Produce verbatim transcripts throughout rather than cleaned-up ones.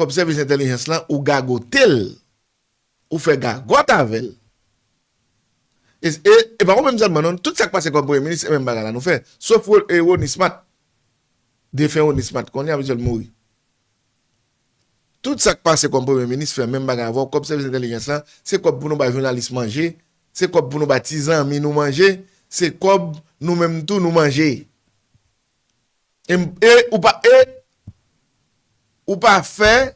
kòb sèvis entèlijans lan, ou gagote l, ou fè gagòt avè l. E, e, e pa ou menm sèlman, non, tout sa k pase kòm premye minis, se menm bagay la nou fè. Sof Ro-, e, Rony Smart. Defen Rony Smart, kounye a misye mouri. Tout sa k pase kòm premye minis fè menm bagay avè w. Kòb sèvis entèlijans lan, se kòb pou nou bay jounalis manje, se kòb pou nou bay ti zanmi nou manje, se kòb nou menm tou nou manje. E, e ou pa, e ou pa fè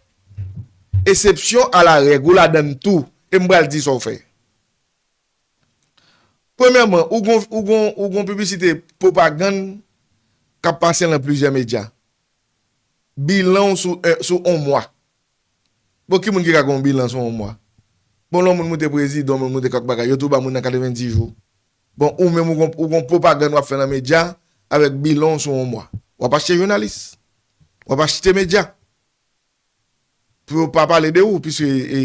eksepsyon a la règ, ou ladann tou. E m pral di sa w fè. Premyèman, ou gon, ou gon, ou gon piblisite pwopagann k ap pase nan plizyè medya. Bilan w sou, eh, sou on mwa. Bon, ki moun ki ka gen yon bilan sou yon mwa? Bon, lè yon moun moute prezidan, yon moun moute kèk bagay, yo tou ba moun nan katrevenndis jou. Bon, ou menm ou gon, ou gon pwopagann w ap fè nan medya avèk bilan w sou yon mwa. W ap achte jounalis. W ap achte medya. Pou yo pa pale de ou, piske, e,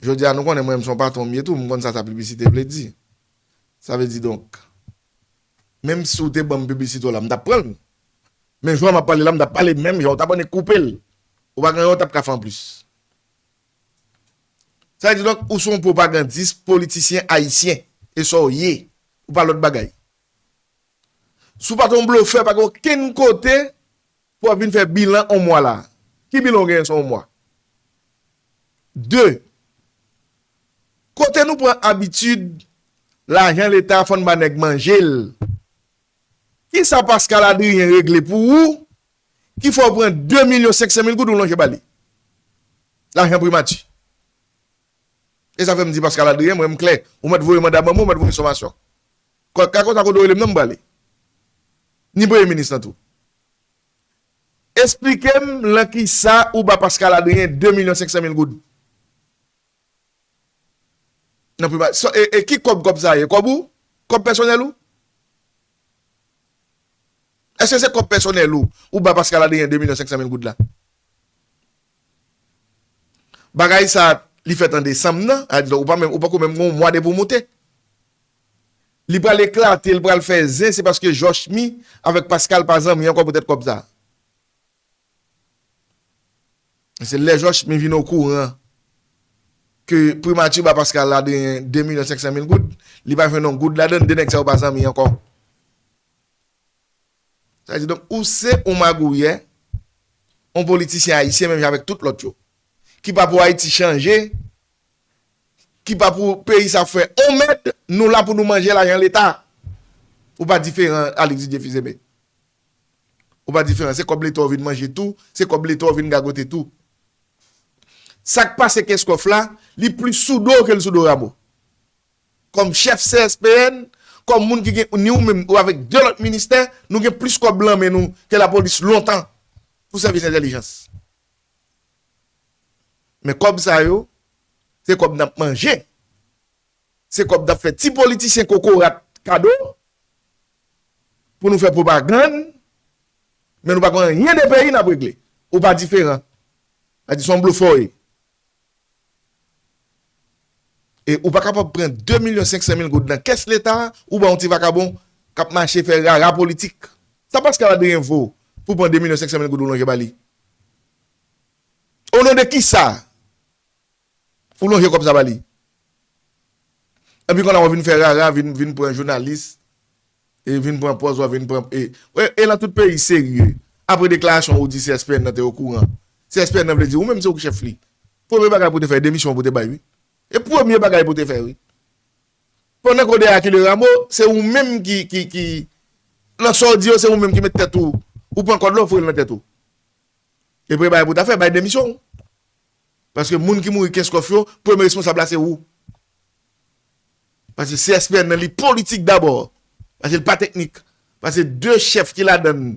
jodi a nou konnen mwen menm se yon patwon m ye tou, m konn sa sa piblisite vle di. Sa vle di donk, menm si w te ban m piblisite w la, m t ap pran l. Men jan m ap pale la, m t ap pale menm jan, ou t ap annik koupe l. Ou pa gen anyen w t ap ka fè anplis. Sa vle di donk, ou se yon pwopagandis politisyen ayisyen. E sa w ye. Ou pa lòt bagay. Si w pa t yon blofè, pa gen okenn kote pou w ap vin fè bilan yon mwa la. Ki bilan w genyen sou yon mwa? De, kote nou pran abitid lajan leta fò n ba nèg manje l? Kisa Pascal Adrien regle pou ou ki fè w pran de milyon senk san mil goud ou lonje ba li? Lajan primati. E sa fè m di Pascal Adrien, mwen m klè. Ou mèt voye manda ban mwen, ou mèt voye somasyon. Ka konsa kote w rele m nan m prale. Ni premye minis lan tou. Esplike m nan kisa ou ba Pascal Adrien de milyon senk san mil goud. Nan prima, e, e ki kòb, kòb sa ye? Kòb ou? Kòb pèsonèl ou? Èske se kòb pèsonèl ou, ou ba Pascal Adrien de milyon senk san mil goud la? Bagay sa, li fèt an desanm nan, a di ou pa menm, ou pako menm gen yon mwa depi w moute. Li pral eklate, li pral fè zen, se paske Jochmy avèk Pascal pa zanmi ankò poutèt kòb sa. Se lè Jochmy vin okouran ke primati ba Pascal Adrien de milyon senk san mil goud, li pa jwenn yon goud ladann, de nèg sa yo pa zanmi ankò. Sa vle di, donk, ou se yon magouyè, yon politisyen ayisyen, menm jan avèk tout lòt yo, ki pa pou Ayiti chanje, ki pa pou peyi sa fè yon mèd, nou la pou nou manje lajan leta. Ou pa diferan, Alex Didier Fils-Aimé. Ou pa diferan. Se kòb leta w vin manje tou, se kòb leta w vin gagote tou. Sa k pase Kenskòf la, li plis sou do w ke l sou do Rameau. Kòm chèf C S P N, kòm moun ki gen, ni ou menm, ou avèk de lòt ministè, nou gen plis kòb lan men nou ke lapolis lontan pou sèvis entèlijans. Men kòb sa yo, se kòb n ap manje. Se kòb n ap fè ti politisyen kokorat kado pou nou fè pwopagann, men nou pa konn anyen de peyi n ap regle. Ou pa diferan. Sa di se yon blofè w ye. E ou pa kapab pran de milyon senk san mil goud nan kès leta, ou ba yon ti vakabon k ap mache fè rara politik. Sa Pascal Adrien vo pou pran de milyon senk san mil goud ou lonje ba li? O non de kisa? Ou lonje kòb sa ba li. Epi kounye a w vin fè rara, vin, vin pran jounalis, e vin pran pòz, w vin pran, e, e, e nan tout peyi serye. Apre deklarasyon ou di C S P N nan te okouran. C S P N nan vle di ou menm se ou ki chèf li. Premye bagay pou te fè, demisyon pou te bay, wi. E premye bagay pou te fè, wi. Pandan ke w deyakile Rameau, se ou menm ki, ki, ki, nan sa w di yo, se ou menm ki met tèt ou, ou pran kòd la, ou foure l nan tèt ou. E premye bagay pou w ta fè, bay demisyon w. Paske moun ki mouri Kenskòf yo, premye responsab la se ou. Paske C S P N nan li politik dabò. Paske l pa teknik. Paske de chèf ki ladann,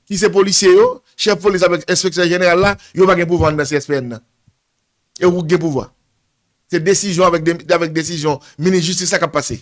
ki se polisye yo, chèf polis avèk enspektè jeneral la, yo pa gen pouvwa anndan C S P N nan. E ou ki gen pouvwa. Se desizyon avèk de, avèk desizyon minis jistis la k ap pase.